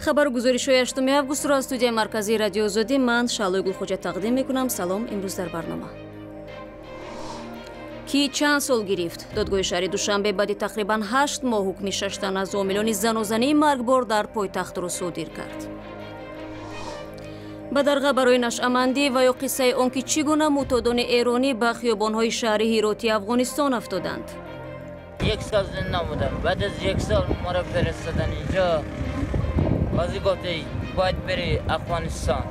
Хабару гузоришҳои 8 августро аз студияи марказии Радиои Озодӣ ман Шаълои Гулхоҷа тақдим мекунам. Салом, имрӯз дар барнома. Ки чанд сол гирифт? Додгоҳи шаҳри Душанбе баъди тақрибан 8 моҳ ҳукми 6 тан аз омилони занозании маргбор дар пойтахтро содир кард. Бадарға барои нашъамандӣ ва ё қиссаи он ки чӣ гуна мӯътодони эронӣ ба хиёбонҳои шаҳри Ҳиротии Афғонистон афтоданд. Як сол зиндон будам. Баъд аз як сол моро фиристодан инҷо. Қозӣ гуфт бояд бери Афғонистон.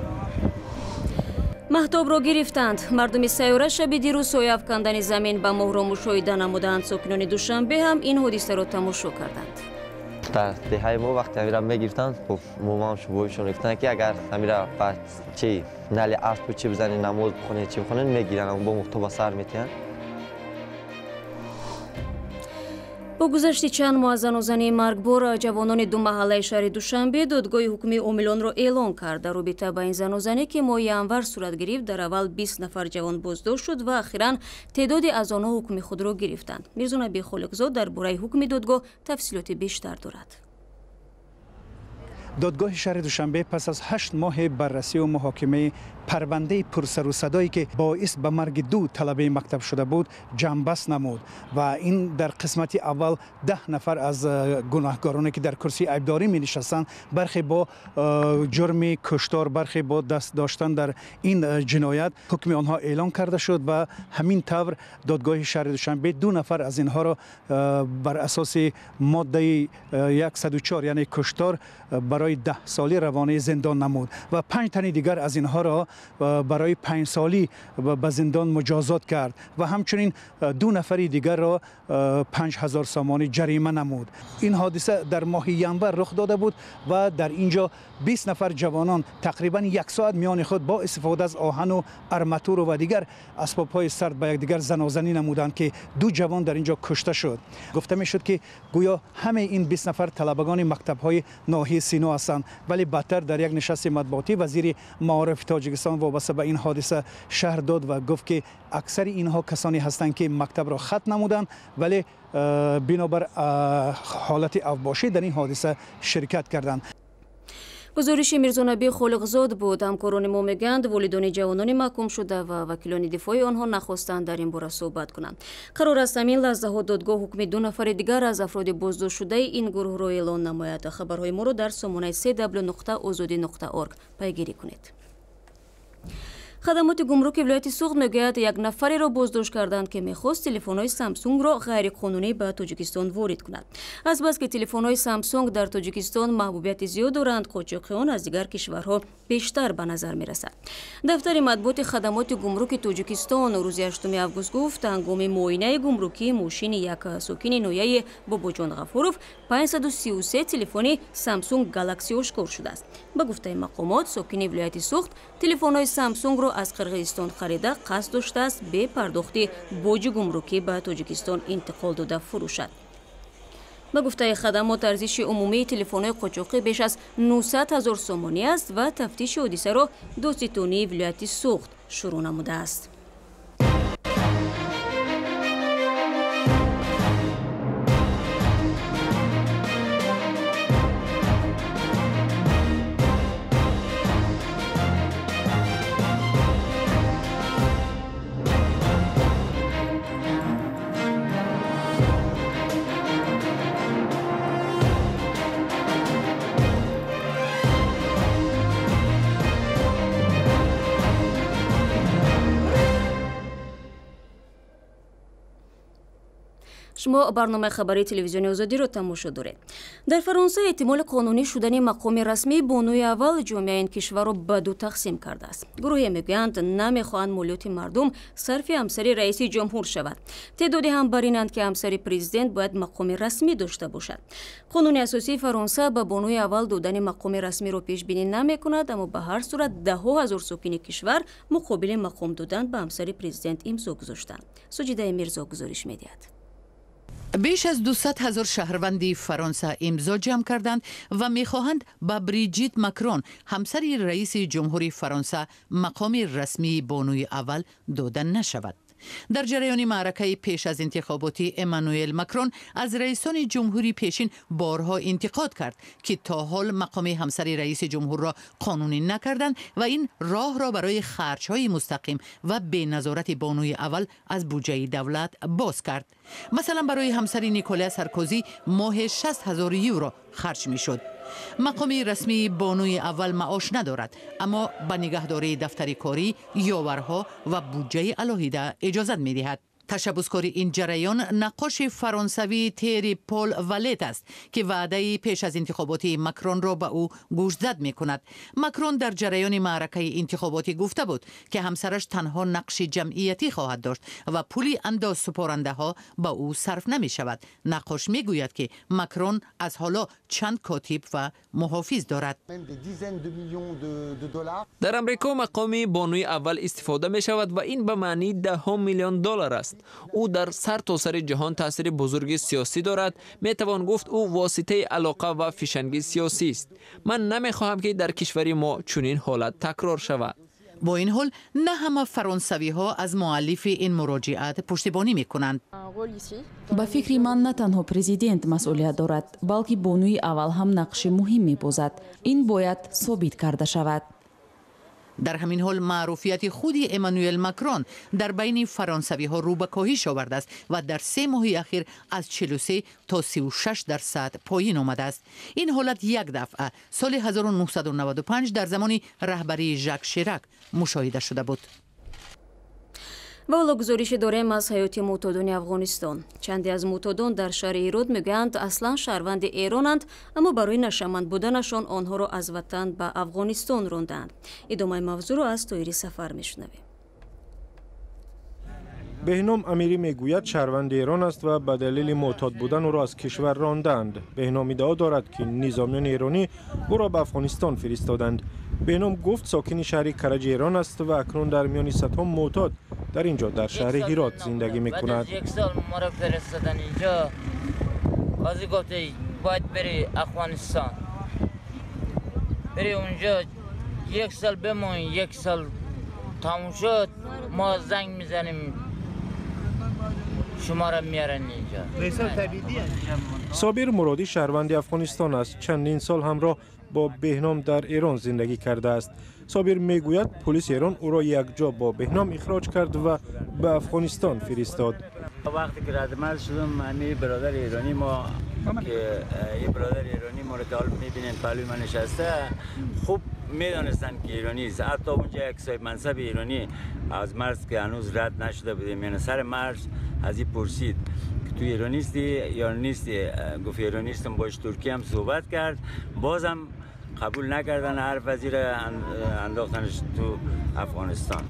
Маҳтобро гирифтанд. Мардуми сайёра шаби дирӯз соя афкандани замин ба моҳро мушоҳида намуданд. Сокинони Душанбе ҳам ин ҳодисаро тамошо карданд. Дар деҳаи мо вақте ҳамира мегирифтанд, момам шубоишон гуфтанд, ки агар ҳамира ба чи нали аспу чи бизани, намоз бихонед, чи бихонед, мегиранд, бо мухто ба сар метиҳанд. Бо гузашти чанд моҳ аз занозании маргбор ҷавонони ду маҳаллаи шаҳри Душанбе додгоҳи ҳукми омилонро эълон кард. Дар робита ба ин занозанӣ, ки моҳи январ сурат гирифт, дар аввал 20 нафар ҷавон боздошт шуд ва ахиран теъдоде аз онҳо ҳукми худро гирифтанд. Мирзонаби Холиқзод дар бораи ҳукми додгоҳ тафсилоти бештар дорад. Додгоҳи шаҳри Душанбе пас аз 8 моҳи баррасию муҳокимаи парвандаи пурсарусадое, ки боис ба марги ду талабаи мактаб шуда буд, ҷамъбаст намуд ва ин дар қисмати аввал 10 нафар аз гунаҳкороне, ки дар курсии айбдорӣ менишастанд, бархе бо ҷурми куштор, бархе бо даст доштан дар ин ҷиноят, ҳукми онҳо эълон карда шуд ва ҳамин тавр додгоҳи шаҳри Душанбе 2 нафар аз инҳоро бар асоси моддаи 104, яъне куштор, барои 10 солӣ равонаи зиндон намуд ва 5 тани дигар аз инҳоро барои 5 солӣ ба зиндон муҷозот кард ва ҳамчунин 2 нафари дигарро 5000 сомонӣ ҷарима намуд. Ин ҳодиса дар моҳи январ рух дода буд ва дар ин ҷо 20 нафар ҷавонон тақрибан як соат миёни худ бо истифода аз оҳану арматуру ва дигар асбобҳои сард ба якдигар занозанӣ намуданд, ки 2 ҷавон дар ин ҷо кушта шуд. Гуфта мешуд, ки гӯё ҳамаи ин 20 нафар талабагони мактабҳои ноҳияи Сино ҳастанд, вале баъдтар дар як нишасти матбуотӣ вазири маорифи Тоҷикистон вобаста ба ин ҳодиса шарҳ дод ва гуфт, ки аксари инҳо касоне ҳастанд, ки мактабро хатм намуданд, вале бинобар ҳолати авбошӣ дар ин ҳодиса ширкат карданд. Гузориши Мирзонаби Холиқзод буд. Ҳамкорони мо мегӯянд, волидони ҷавонони маҳкум шуда ва вакилони дифои онҳо нахостанд дар ин бора суҳбат кунанд. Қарор аст ҳамин лаҳзаҳо додгоҳ ҳукми 2 нафари дигар аз афроди боздоштшудаи ин гурӯҳро эълон намояд. Хабарҳои моро дар сомонаи cw.ozodi.org пайгирӣ кунед. Хадамоти гумруки вилояти Суғд мегӯяд, як нафареро боздошт карданд, ки мехост телефонҳои Самсунгро ғайриқонунӣ ба Тоҷикистон ворид кунад. Азбаски телефонҳои Самсунг дар Тоҷикистон маҳбубияти зиёд доранд, қочоқи он аз дигар кишварҳо бештар ба назар мерасад. Дафтари матбуоти хадамоти гумруки Тоҷикистон рӯзи 8 август гуфт, ҳангоми муоинаи гумрукии мошини як сокини ноҳияи Бобоҷон Ғафуров 533 телефони Самсунг Галакси ошкор шудааст. Ба гуфтаи мақомот, сокини вилояти Суғд телефонҳои Самсунгро аз Қирғизистон харида қасд доштааст бе пардохти боҷи гумрукӣ ба Тоҷикистон интиқол дода фурӯшад. Ба гуфтаи хадамот, арзиши умумии телефонҳои қочоқӣ беш аз 900 ҳазор сомонӣ аст ва тафтиши ҳодисаро додситонии вилояти Суғд шурӯъ намудааст. Шумо барномаи хабарии телевизиони Озодиро тамошо доред. Дар Фаронса эҳтимоли қонунӣ шудани мақоми расмии бонуи аввал ҷомеаи ин кишварро ба ду тақсим кардааст. Гурӯҳе мегӯянд, намехоҳанд молиёти мардум сарфи ҳамсари раиси ҷумҳур шавад. Теъдоде ҳам бар инанд, ки ҳамсари президент бояд мақоми расмӣ дошта бошад. Қонуни асосии Фаронса ба бонуи аввал додани мақоми расмиро пешбинӣ намекунад, аммо ба ҳар сурат даҳҳо ҳазор сокини кишвар муқобили мақом додан ба ҳамсари президент имзо гузоштанд. Суҷидаи Мирзо гузориш медиҳад. Беш аз 200 ҳазор шаҳрванди Фаронса имзо ҷамъ карданд ва мехоҳанд ба Бриҷит Макрон, ҳамсари раиси ҷумҳури Фаронса, мақоми расмии бонуи аввал дода нашавад. Дар ҷараёни маъракаи пеш аз интихоботӣ Эммануэл Макрон аз раисони ҷумҳури пешин борҳо интиқод кард, ки то ҳол мақоми ҳамсари раиси ҷумҳурро қонунӣ накарданд ва ин роҳро барои харҷҳои мустақим ва беназорати бонуи аввал аз буҷаи давлат боз кард. Масалан, барои ҳамсари Николя Саркозӣ моҳе 60 ҳазор евро харҷ мешуд. Мақоми расмии бонуи аввал маош надорад, аммо ба нигаҳдории дафтари корӣ, ёварҳо ва буҷаи алоҳида иҷозат медиҳад. Ташаббускори ин ҷараён наққоши фаронсавии Тери Пол Валет аст, ки ваъдаи пеш аз интихоботии Макронро ба ӯ гӯшзад мекунад. Макрон дар ҷараёни маъракаи интихоботӣ гуфта буд, ки ҳамсараш танҳо нақши ҷамъиятӣ хоҳад дошт ва пули андозсупорандаҳо ба ӯ сарф намешавад. Наққош мегӯяд, ки Макрон аз ҳоло чанд котиб ва муҳофиз дорад. Дар Амрико мақоми бонуи аввал истифода мешавад ва ин ба маънии даҳҳо миллион доллар аст. Ӯ дар сар то сари ҷаҳон таъсири бузурги сиёсӣ дорад. Метавон гуфт, ӯ воситаи алоқа ва фишанги сиёсист. Ман намехоҳам, ки дар кишвари мо чунин ҳолат такрор шавад. Бо ин ҳол, на ҳама фаронсавиҳо аз муаллифи ин муроҷиат пуштибонӣ мекунанд. Ба фикри ман, на танҳо президент масъулият дорад, балки бонуи аввал ҳам нақши муҳим мебозад. Ин бояд собит карда шавад. Дар ҳамин ҳол, маъруфияти худи Эммануэл Макрон дар байни фаронсавиҳо рӯ ба коҳиш овардааст ва дар 3 моҳи ахир аз 43 то 36% поин омадааст. Ин ҳолат як дафъа соли 1995 дар замони раҳбарии Жак Ширак мушоҳида шуда буд. Ва ҳоло гузорише дорем аз ҳаёти мӯътодони Афғонистон. Чанде аз мӯътодон дар шаҳри Ҳирот мегӯянд, аслан шаҳрванди эронанд, аммо барои нашъаманд буданашон онҳоро аз ватан ба Афғонистон рондаанд. Идомаи мавзӯъро аз Тоири Сафар мешунавем. Беҳном Амирӣ мегӯяд, шаҳрванди Эрон аст ва ба далели мӯътод будан ӯро аз кишвар рондаанд. Беҳном иддао дорад, ки низомиёни эронӣ ӯро ба Афғонистон фиристоданд. Беҳном гуфт, сокини шаҳри Караҷи Эрон аст ва акнун дар миёни садҳо мӯътод дар ин ҷо дар шаҳри Ҳирот зиндагӣ мекунад. Як сол моро фиристодан инҷо, қозӣ гуфт, бояд бери Афғонистон, бери унҷо як сол бимон. Як сол тамом шуд, мо занг мезанем, шуморо меоранд инҷо. Собир Муродӣ шаҳрванди Афғонистон аст. Чандин сол ҳамроҳ бо Беҳном дар Эрон зиндагӣ кардааст. Собир мегӯяд, пулиси Эрон ӯро якҷо бо Беҳном ихроҷ кард ва ба Афғонистон фиристод. Вақте ки радмарз шудам, ҳамин бародари эронӣ мо, ки ин бародари эронӣ мо ро که حال میبینین پهلوی من نشسته، خوب میدانستند که ایرانی است. حتی اونجا یک صاحب منصب ایرانی از مرز که هنوز رد نشده بودیم، یعنی سر مرز از این پرسید که تو ایرانی هستی یا نیستی؟ گفت ایرانی هستم. باش ترکی هم صحبت کرد، بازم قبول نکردن، حرف وزیر انداختنش تو افغانستان.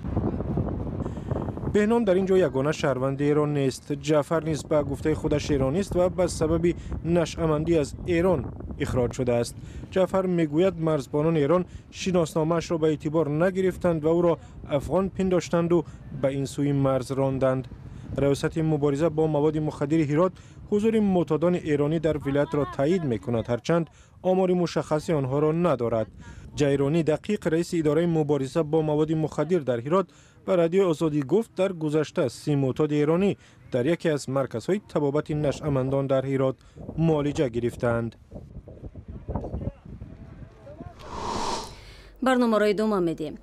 Беҳном дар ин ҷо ягона шаҳрванди Эрон нест. Ҷаъфар низ ба гуфтаи худаш эронист ва ба сабаби нашъамандӣ аз Эрон ихроҷ шудааст. Ҷаъфар мегӯяд, марзбонони Эрон шиносномаашро ба эътибор нагирифтанд ва ӯро афғон пиндоштанду ба ин сӯи марз ронданд. Раёсати мубориза бо маводи мухаддири Ҳирот ҳузури мӯътодони эронӣ дар вилоятро таъид мекунад, ҳарчанд омори мушаххаси онҳоро надорад. Ҷайронӣ Дақиқ, раиси идораи мубориза бо маводи мухаддир дар Ҳирот, ба Радиои Озодӣ гуфт, дар гузашта 30 мӯътоди эронӣ дар яке аз марказҳои табобати нашъамандон дар Ҳирот муолиҷа гирифтаанд. Барномаро идома медиҳем.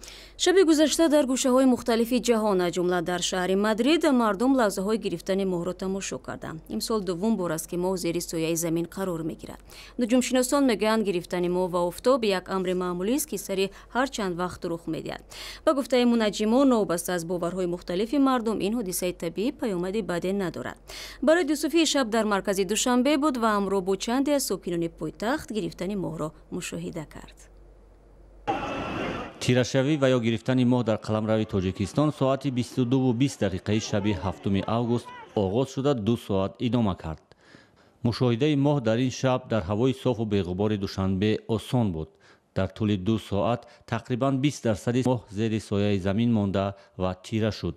Шаби гузашта дар гӯшаҳои мухталифи ҷаҳон, аз ҷумла дар шаҳри Мадрид, мардум лаҳзаҳои гирифтани моҳро тамошо карданд. Имсол дуввум бор аст, ки моҳ зери сояи замин қарор мегирад. Нуҷумшиносон мегӯянд, гирифтани моҳ ва офтоб як амри маъмулист, ки сари ҳар чанд вақт рух медиҳад. Ба гуфтаи мунаҷҷимон, новобаста аз боварҳои мухталифи мардум, ин ҳодисаи табиӣ паёмади баде надорад. Барои Юсуфии шаб дар маркази Душанбе буд ва ҳамроҳ бо чанде аз сокинони пойтахт гирифтани моҳро мушоҳида кард. Тирашавӣ ва ё гирифтани моҳ дар қаламрави Тоҷикистон соати 22:20 шаби 7 август оғоз шуда, 2 соат идома кард. Мушоҳидаи моҳ дар ин шаб дар ҳавои софу беғубори Душанбе осон буд. Дар тӯли 2 соат тақрибан 20% моҳ зери сояи замин монда ва тира шуд.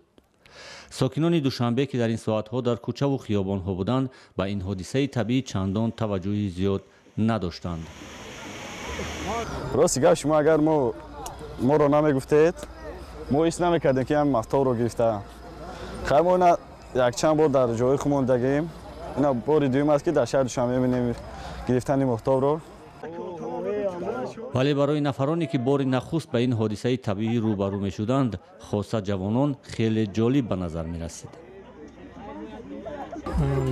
Сокинони Душанбе, ки дар ин соатҳо дар кӯчаву хиёбонҳо буданд, ба ин ҳодисаи табиӣ чандон таваҷҷӯҳи зиёд надоштанд. Рости гап, шумо агар моро намегуфтед, мо ҳис намекардем, ки ҳам махтобро гирифта. Хай мо ина якчанд бор дар ҷои худмон дагем. Ина бори дуюм аст, ки дар шаҳри Душанбе мебинем гирифтани моҳтобро. Вале барои нафароне, ки бори нахуст ба ин ҳодисаи табиӣ рӯбарӯ мешуданд, хоса ҷавонон, хеле ҷолиб ба назар мерасид.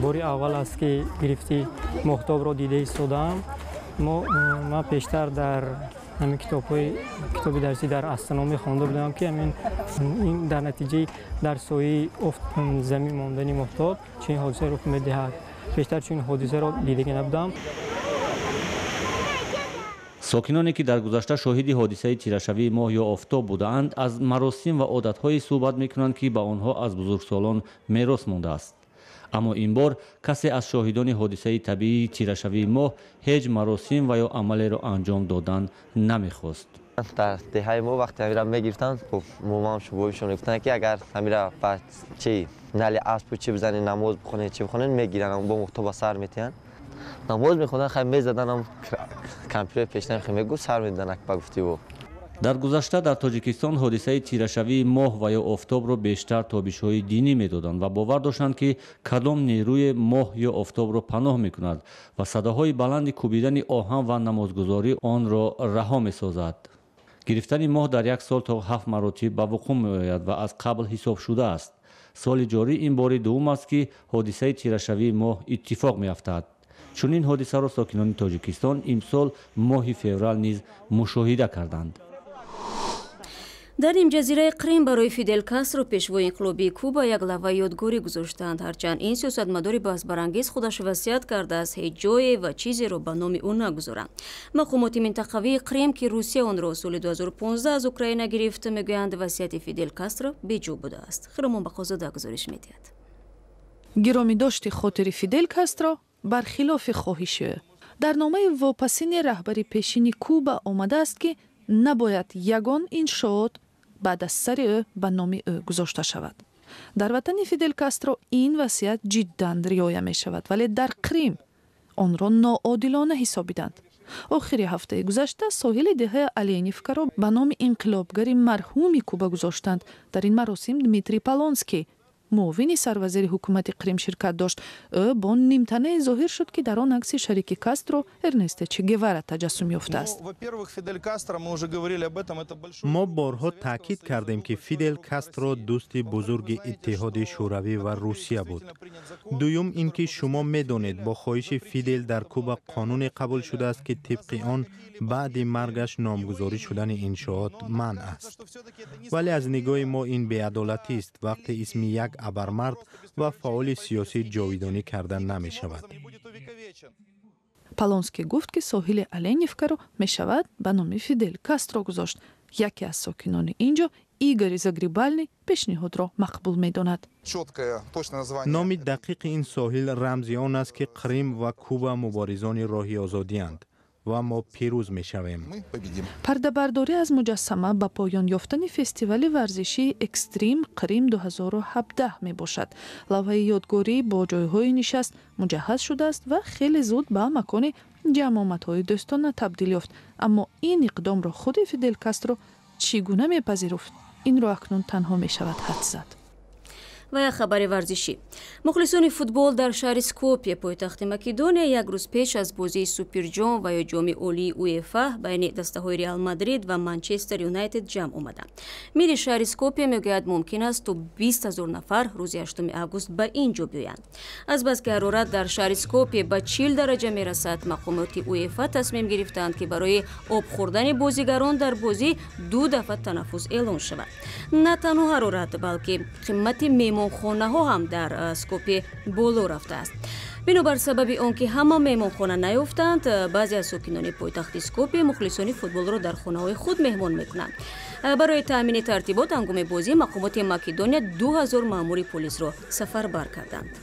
Бори аввал аст, ки гирифти моҳтобро дида истодаам. Ман пештар дар ҳамин китобҳои китоби дарсӣ дар астрономӣ хонда будам, ки ҳамин дар натиҷаи дар сояи замин мондани моҳтоб чунин ҳодиса рух медиҳад. Пештар чунин ҳодисаро дидагӣ набудам. Сокиноне, ки дар гузашта шоҳиди ҳодисаи тирашавии моҳ ё офтоб будаанд, аз маросим ва одатҳое суҳбат мекунанд, ки ба онҳо аз бузургсолон мерос мондааст. Аммо ин бор касе аз шоҳидони ҳодисаи табиии тирашавии моҳ ҳеҷ маросим ва ё амалеро анҷом додан намехост. Дар деҳаи мо вақте ҳамира мегирифтанд, момам шубоишон мегуфтанд, ки агар ҳамира ба чи нали аспу чи бизанӣ, намоз бихонед, чи бихонед, мегиранд, бо мухто ба сар метиҳанд. Намоз мехонданд, хай мезаданам компютер пешнам, хай мегуфт, сар медиданак ба гуфти ӯ. Дар гузашта дар Тоҷикистон ҳодисаи тирашавии моҳ ва ё офтобро бештар тобишҳои динӣ медоданд ва бовар доштанд, ки кадом нерӯе моҳ ё офтобро паноҳ мекунад ва садоҳои баланди кӯбидани оҳан ва намозгузорӣ онро раҳо месозад. Гирифтани моҳ дар як сол то 7 маротиб ба вуқӯъ меояд ва аз қабл ҳисоб шудааст. Соли ҷорӣ ин бори дуввум аст, ки ҳодисаи тирашавии моҳ иттифоқ меафтад. Чунин ҳодисаро сокинони Тоҷикистон имсол моҳи феврал низ мушоҳида карданд. Дар нимҷазираи Қрим барои Фидел Кастро, пешвои инқилобии Куба, як лавҳаи ёдгорӣ гузоштаанд. Ҳарчанд ин сиёсатмадори баҳсбарангез худаш васият кардааст, ҳеҷ ҷое ва чизеро ба номи ӯ нагузоранд. Мақомоти минтақавии Қрим, ки Русия онро соли 2015 аз Украина гирифт, мегӯянд, васияти Фидел Кастро беҷо будааст. Хиромон Бақозода гузориш медиҳад. Гиромидошти хотири Фидель Кастро бархилофи хоҳиши ӯ. Дар номаи вопасини раҳбари пешини Куба омадааст, ки набояд ягон иншоот баъд аз сари ӯ ба номи ӯ гузошта шавад. Дар ватани Фидель Кастро ин васият ҷиддан риоя мешавад, вале дар Қрим онро ноодилона ҳисобиданд. Охири ҳафтаи гузашта соҳили деҳаи Оленевкаро ба номи инқилобгари марҳуми Куба гузоштанд. Дар ин маросим Дмитрий Полонский, муовини сарвазири ҳукумати Қрим, ширкат дошт. Ӯ бо нимтанае зоҳир шуд, ки дар он акси шарики Кастро, Эрнесте Че Гевара, таҷассум ёфтааст. Мо борҳо таъкид кардем, ки Фидел Кастро дӯсти бузурги Иттиҳоди Шӯравӣ ва Русия буд. Дуюм ин ки шумо медонед, бо хоҳиши Фидел дар Куба қонуне қабул шудааст, ки тибқи он баъди маргаш номгузорӣ шудани иншоот манъ аст. Вале аз нигоҳи мо ин беадолатист, вақте исми як абармард ва фаъоли сиёсӣ ҷовидонӣ карда намешавад. Полонский гуфт, ки соҳили Оленевкаро мешавад ба номи Фидель Кастро гузошт. Яке аз сокинони ин ҷо, Игори Загребальный, пешниҳодро мақбул медонад. Номи дақиқи ин соҳил рамзи он аст, ки Қрим ва Куба муборизони роҳи озодиянд ва мо пирӯз мешавем. Пардабардорӣ аз муҷассама ба поён ёфтани фестивали варзишии «Экстрим Қрим 2017» мебошад. Лавҳаи ёдгорӣ бо ҷойҳои нишаст муҷаҳҳаз шудааст ва хеле зуд ба макони ҷамъомадҳои дӯстона табдил ёфт. Аммо ин иқдомро худи Фидель Кастро чӣ гуна мепазируфт, инро акнун танҳо мешавад ҳадс зад. Ва як хабари варзишӣ. Мухлисони футбол дар шаҳри Скопье, пойтахти Македония, як рӯз пеш аз бозии Суперҷом ва ё Ҷоми Олии УЕФА байни дастаҳои Реал Мадрид ва Манчестер Юнайтед ҷамъ омаданд. Мири шаҳри Скопье мегӯяд, мумкин аст то 20 000 нафар рӯзи 8 август ба ин ҷо биёянд. Азбаски ҳарорат дар шаҳри Скопье ба 40 дараҷа мерасад, мақомоти УЕФА тасмим гирифтаанд, ки барои об хӯрдани бозигарон дар бозӣ ду дафъа танаффус эълон шавад. На танҳо ҳарорат, балки қимати меҳмонхонаҳо ҳам дар Скопье боло рафтааст. Бинобар сабаби он ки ҳама меҳмонхона наёфтанд, баъзе аз сокинони пойтахти Скопье мухлисони футболро дар хонаҳои худ меҳмон мекунанд. Барои таъмини тартибот ҳангоми бозӣ мақомоти Македония 2000 маъмури полисро сафарбар карданд.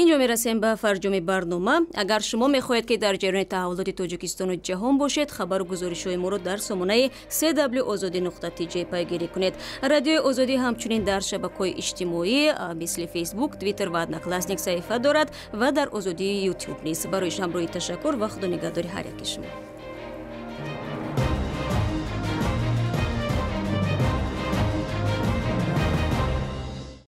Инҷо мерасем ба фарҷоми барнома. Агар шумо мехоҳед, ки дар ҷараёни таҳаввулоти Тоҷикистону ҷаҳон бошед, хабару гузоришҳои моро дар сомонаи cw озодӣ.tj пайгирӣ кунед. Радиои Озодӣ ҳамчунин дар шабакаҳои иҷтимоӣ, мисли Фейсбук, Твиттер ва Одноклассник саҳифа дорад ва дар Озодии Ютуб низ. Барои ҳамроҳӣ ташаккур ва худо нигаҳдори ҳар яки шумо.